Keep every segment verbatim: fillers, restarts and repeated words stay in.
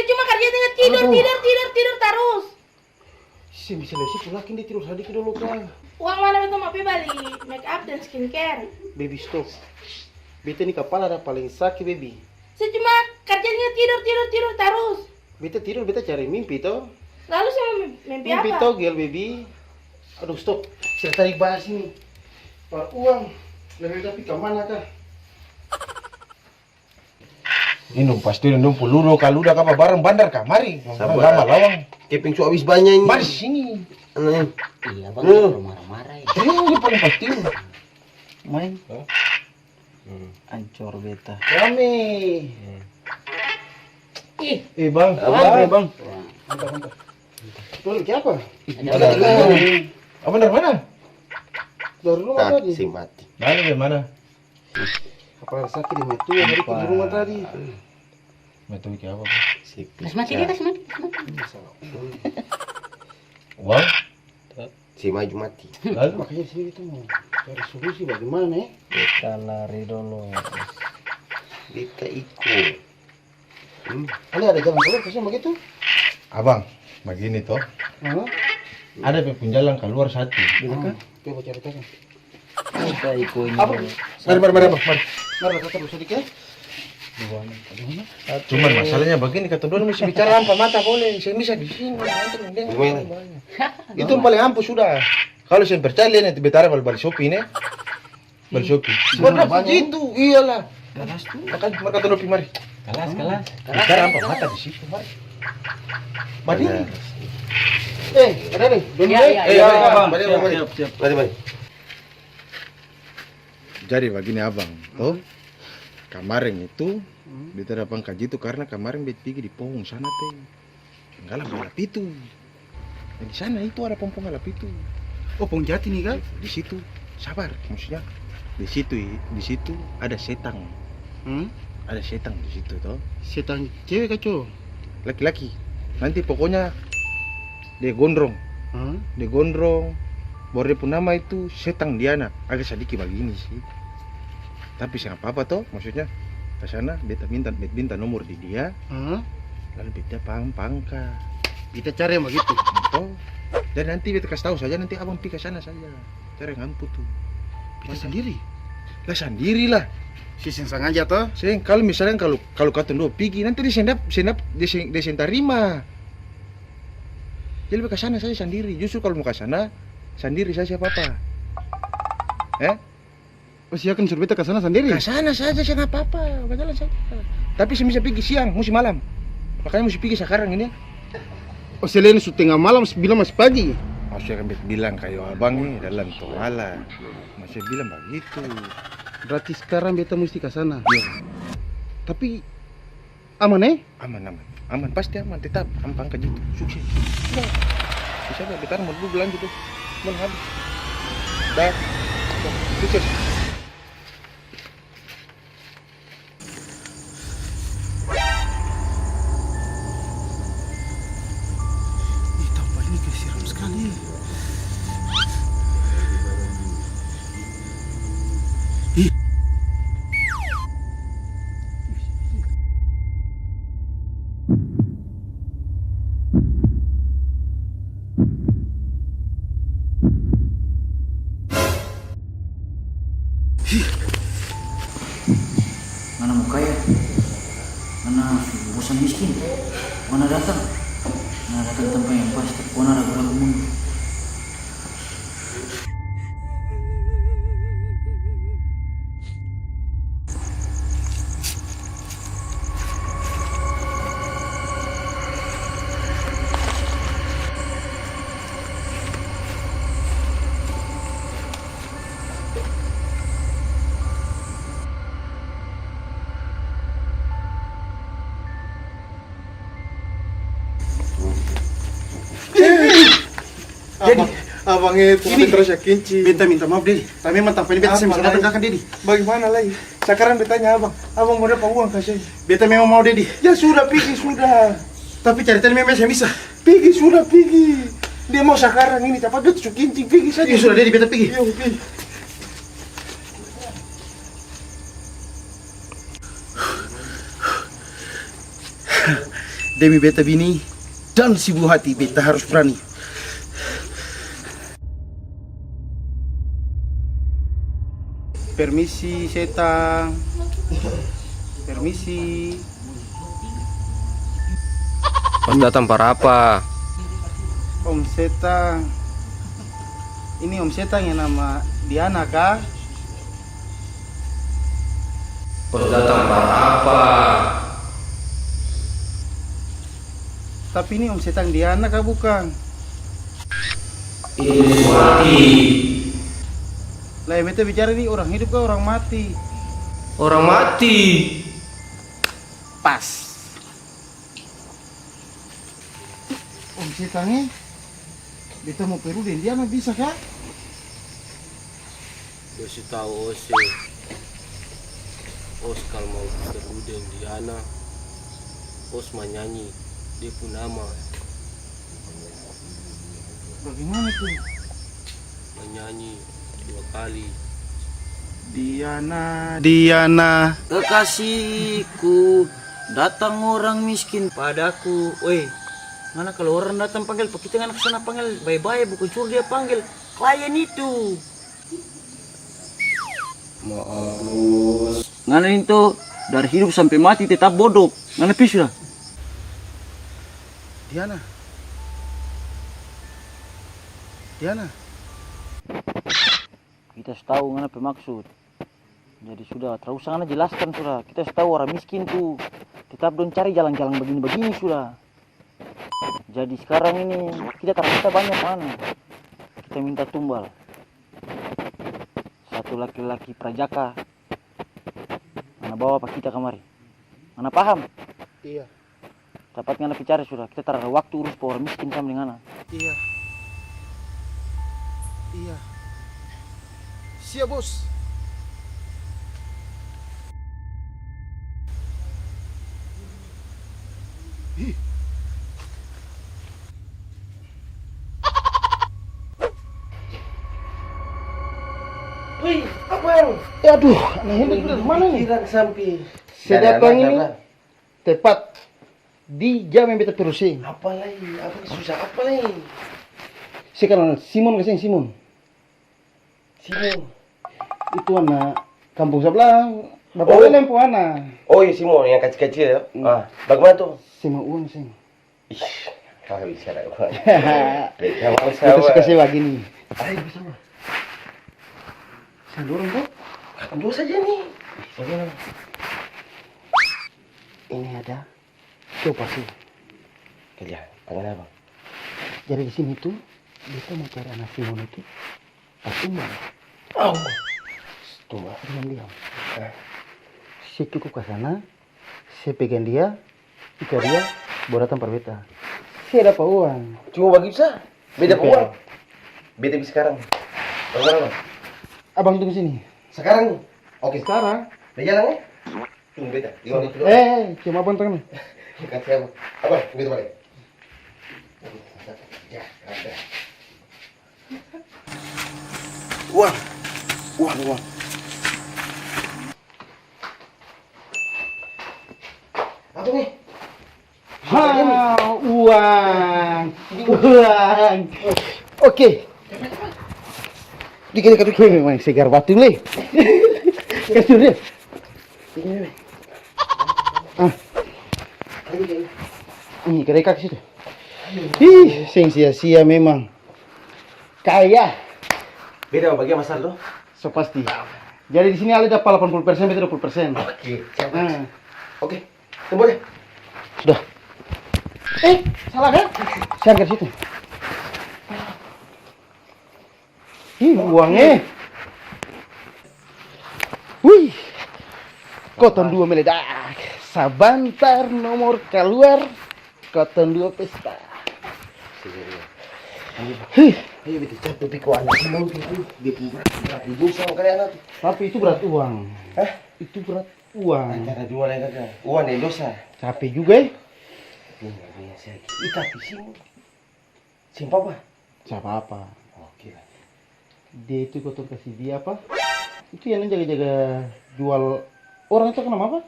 Cuma karja tinggal tidur, aduh, tidur, tidur, tidur tarus. Seng bisa lewat situ lagi, dia tidur sadiki dolo ka. Uang mana beta mo pi bali make up dan skincare? Baby, stop. Beta ni kapala ada paling saki, baby. Saya cuma karjanya tidur, tidur, tidur tarus. Beta tidur, beta cari mimpi to. Lalu saya mim-, mimpi apa? Mimpi togel, baby. Aduh, stop. Saya tarik bahas ini. Par uang, lebe tapi kamana kah? Ini dong pasti dong pung ludo ka luda ka barang bandar kamari. Sabar. Lama lawang. Kepeng su abis banya ini. Mari sini. Aneh. Iya, Bang, eh, jangan marah-marah ya. Eh, ini paling penting. Main. Hah? Hmm. Ancor beta. Rame. Hmm. Ih. Eh, Bang. Abang. Bang. Bang. Mantap, mantap. Tuh, lagi apa? Ada. Abang dari mana? Dari rumah tadi. Taksi mati. Lalu dari mana? Kapala saki di metua tadi, di rumah tadi. Metua ke apa, Bang? Si kas mati, dia kas mati, kas mati. Uang? Si maju mati. Lalu? Makanya sini kita mau cari solusi bagaimana, eh? Kita lari dulu. Kita ikut. Hmm. Ale ada jalan keluar ka seng bagitu? Abang, bagini to. Hah? Ada pe pung jalan kaluar satu. Coba caritakan. Kita iko ini apa? Mari, mari, mari, Abang, mari. Mari, Abang, kita dulu sadiki, e. Cuman masalahnya bagini, katong dua musti bicara ampa mata boleh, seng bisa di sini, nanti deng. Itu yang paling ampu sudah. Kalo seng percaya, lia nanti beta ada bali-bali Shopee ini. Bali Shopee. Semua banyak. Itu, iyalah. Galas tu. Makanya, mari katong pi, mari. Galas, galas. Bicara ampa mata di situ, mari. Mari. Eh, ada nih. Iya, iya, eh, iya, iya, Bang. Mari, mari, mari. Siap, siap. Mari, mari. Jadi bagini, Abang, to. Kamareng itu, beta dapa kaji itu karna kamareng beta pigi di pohong sana te. Penggalap-galap itu. Nah, di sana itu ada pohong-pohong galap itu. Oh, pohong jati ni ka? Di situ, sabar, maksudnya di situ, di situ ada setang. Hmm? Ada setang di situ, to. Setang cewe ka cowo? Laki-laki. Nanti pokoknya dia gondrong. Hmm? Dia gondrong, baru dia pung nama itu Setang Diana. Agak sadiki bagini sih. Tapi seng apa-apa to, maksudnya ka sana, beta minta, beta minta nomor di dia, hmm? Lalu beta pang-, pangka. Beta cari yang bagitu. To. Jadi nanti beta kas tau saja, nanti abang pi ka sana saja. Cari yang ampu tu. Beta sandiri? Lah sandiri lah. Si seng sangaja to? Seng, kalu misalkan kalu, kalu katong dua pigi, nanti dia seng dap-, seng dap-, dia seng, dia seng tarima. Jadi beta ka sana saja sandiri. Justru kalu mo ka sana, sandiri saja seng apa-apa. Eh? Oh, siakan suruh beta ka sana sandiri? Ka sana saja, seng apa-apa, bajalan saja. Tapi seng bisa pigi siang, musti malam. Makanya musti pigi sakarang ini. Oh, selain su tenga malam, su bilang masih pagi? Maksudnya kan beta bilang kayu abang ni dalam tongala. Maksudnya bilang bagitu. Berarti skarang beta musti ka sana? Iya. Tapi Aman, e? Aman, aman. Aman, pasti aman, tetap. Aman, pangka jitu. Sukses. Sudah. Bisa, beta mau dulu belanja tuh. Belum habis. Dah. Sukses. Ih, tampa ini kaya seram skali, e. Ih. Ih. Ngana mo kaya, ngana su bosan miskin. Ngana datang, ngana datang tampa yang pas, tapi ngana ragu-ragu mundur. Jadi, abang, abang itu ini, terus ya kinci. Beta minta maaf, Dedi. Tapi memang tampa ini beta seng bisa datang ka akang, Dedi. Bagaimana lai? Sakarang beta tanya abang, abang mo dapa uang ka seng? Beta memang mau, Dedi. Ya sudah, pigi sudah. Tapi carita ini memang seng bisa. Pigi sudah, pigi. Dia mau sakarang ini, capat beta su kinci, pigi saja. Ya sudah, Dedi, beta pigi. Iyo, pigi. Demi beta bini dan si buah hati, beta harus brani. Permisi, Setang. Permisi. Os datang par apa? Om Setang. Ini Om Setang yang nama Diana ka? Os datang par apa? Tapi ini Om Setang Diana ka bukang? Itu su mati. Lai, beta bicara ni orang hidup ka orang mati? Orang mati. Pas. Om Setang e, beta mo perlu deng dia, bisa ka? Dia su tau os e, os kal mau perlu deng Diana, os manyanyi dia pung nama. Bagaimana tu? Manyanyi dua kali. Diana, Diana. Kekasihku, datang orang miskin padaku. Weh, ngana kalo orang datang panggel pa kita, ngana kasana panggel bae-bae, bukan suru dia panggel klien itu. Maaf, Bos. Ngana ini to, dari hidup sampe mati tetap bodok. Ngana pi sudah. Diana. Diana. Kita su tau ngana pe maksud. Jadi sudah, tra usah ngana jelaskan sudah. Kita su tau orang miskin tu tetap dong cari jalang-jalang bagini-bagini sudah. Jadi skarang ini kita tar minta banya pa ngana. Kita minta tumbal. Satu laki-laki prajaka ngana bawa pa kita kamari. Ngana paham? Iya. Capat ngana pi cari sudah, kita tar ada waktu urus pa orang miskin sama deng ngana. Iya. Iya. Siap, Bos. Ih. Wih, apa yang? Eh, aduh, aneh ini dari mana nih? Pikiran sampai. Saya datang ini tepat di jam yang beta perlu seng. Apa lai? Apa susah apa lai? Saya kenal Simon ka seng, Simon? Simon. Itu anak kampung sablah, Bapak Welem pung ana. Oh iya, Simon yang kacil-kacil ya? Hmm. Ah, bagaimana tuh? Seng mau uang seng. Ih, kau bicara uang. Beta mau. Beta suka sewa gini. Ayo, bisa mah. Seng dorong to? Dua saja nih. Bagaimana? Ini ada. Coba sih. Kerja, tangan apa? Jadi di sini tuh, beta mau cari anak Simon itu. Pas tumbal. Au. Tumbal. Diam, diam. Eh. Se cukup ka sana, se pegang dia, ika dia, baru datang par beta. Se dapa uang. Cuma bagitu sa? Beta pung uang? Beta pi skarang. Bagaimana, Bang? Abang tunggu sini. Sakarang ni? Oke. Skarang? Beta jalang, e? Tunggu beta. Di mana itu? Eh, cuma abang tangan. Kasih abang. Abang, tunggu itu balik. Ya, ada. Uang. Uang, uang. Apa ni? Ha, uang. Uang. Oke. Dikit, dikit, dikit. Weh, memang segar batul, e. Kasih dia. Ah. Ini, kare kaki situ. Ih, seng sia-sia memang. Kaya. Beta mo bagi Mas Ardo. So pasti. Jadi di sini ale dapa delapan puluh persen, beta dua puluh persen. Oke, siap, Mas. Hmm. Oke, tunggu deh. Sudah. Eh, salah kan? Saya angkat situ. Ih, uang, e. Wih. Kotong dua meledak. Sabantar nomor kaluar, kotong dua pesta. Hih. Ayo, beta catat pi ko anak ini, dia pung berat, berat di dosa, makanya anak. Tapi itu berat uang. Hah? Itu berat uang. Antara dua lain kata. Uang deng dosa. Capek juga, e. Iya, iya, saya. Ih, tapi sini. Seng papa? Seng papa. Oke lah. Dia itu kotong kasi dia apa? Itu yang dong jaga-jaga jual orang itu kanapa?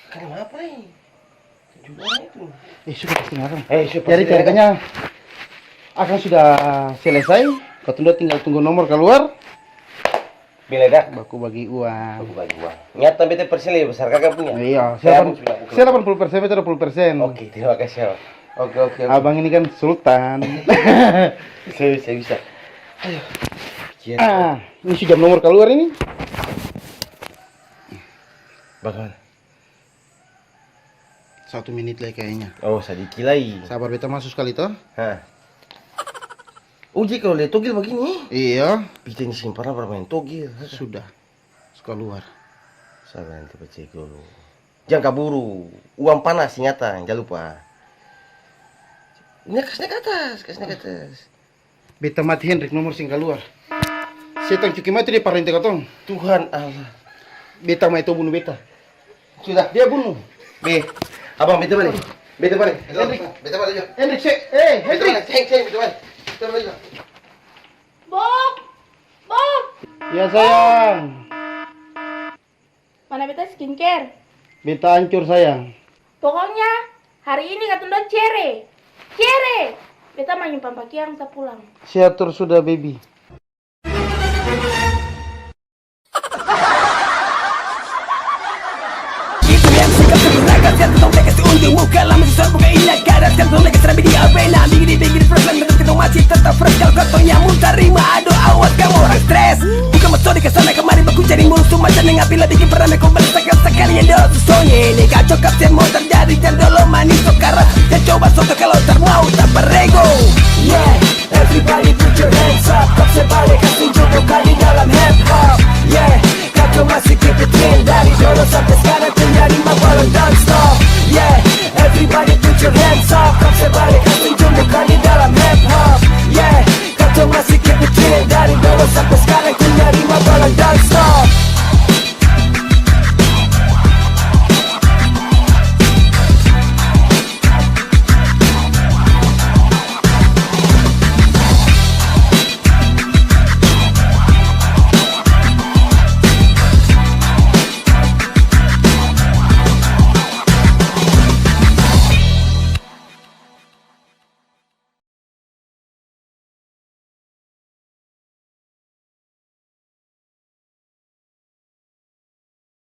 Kanapa, e? Eh, sudah pasti akang. Eh, sudah pasti. Jadi, ceritanya akang sudah selesai, katong dua tinggal tunggu nomor kaluar. Beledak. Baku bagi uang. Baku bagi uang. Nyata beta persen lebih besar kakak punya. Iya, saya delapan puluh persen, beta dua puluh persen. Oke, terima kasih, Abang. Oke, oke, oke. Abang ini kan sultan. Bisa, bisa, bisa. Ayo. Ah, ini su jam nomor kaluar ini. Bagaimana? Satu menit lai kayaknya. Oh, sadiki lai. Sabar, beta maso skali to. Ha. Uji kalo lia togel bagini. Iya. Beta ni seng parna barmaeng togel. Sudah. Su kaluar. Sabar, nanti beta cek dulu. Jang kaburu. Uang panas, ingatan, jang lupa. Nae, kas nae ka atas, kas nae ka atas. Beta mati, Hendrik nomor seng kaluar. Setang cuki mati dia parente katong. Tuhan Allah. Beta mai to bunu beta. Sudah. Dia bunu. Be, abang, beta bale. Beta bale. Hendrik. Beta bale jo. Hendrik, se-, eh, Hendrik. Beta bale, seng, seng, beta bale. Beta bale jo. Bob! Bob! Ya, sayang. Mana beta skincare? Beta ancor, sayang. Pokoknya, hari ini katong dua cere. Cere! Beta manyumpang pakiang sa pulang. Siap, tur sudah, baby. Itu yang suka sebenarkan, siap tong tegas unjuk muka, lama susah buka inya, garas kan tong lekas rabi di arena, bigiri bigiri fresh, lama tetap ketong masih tetap fresh, kalau katong yang mau tarima, aduh, awas kamu orang stres. Bukan metode ke sana kemari, baku cari musuh macam yang apila bikin pernah kau balik sekali sekali yang dosa sonye. Ini kacau kapten mau terjadi, dan dolo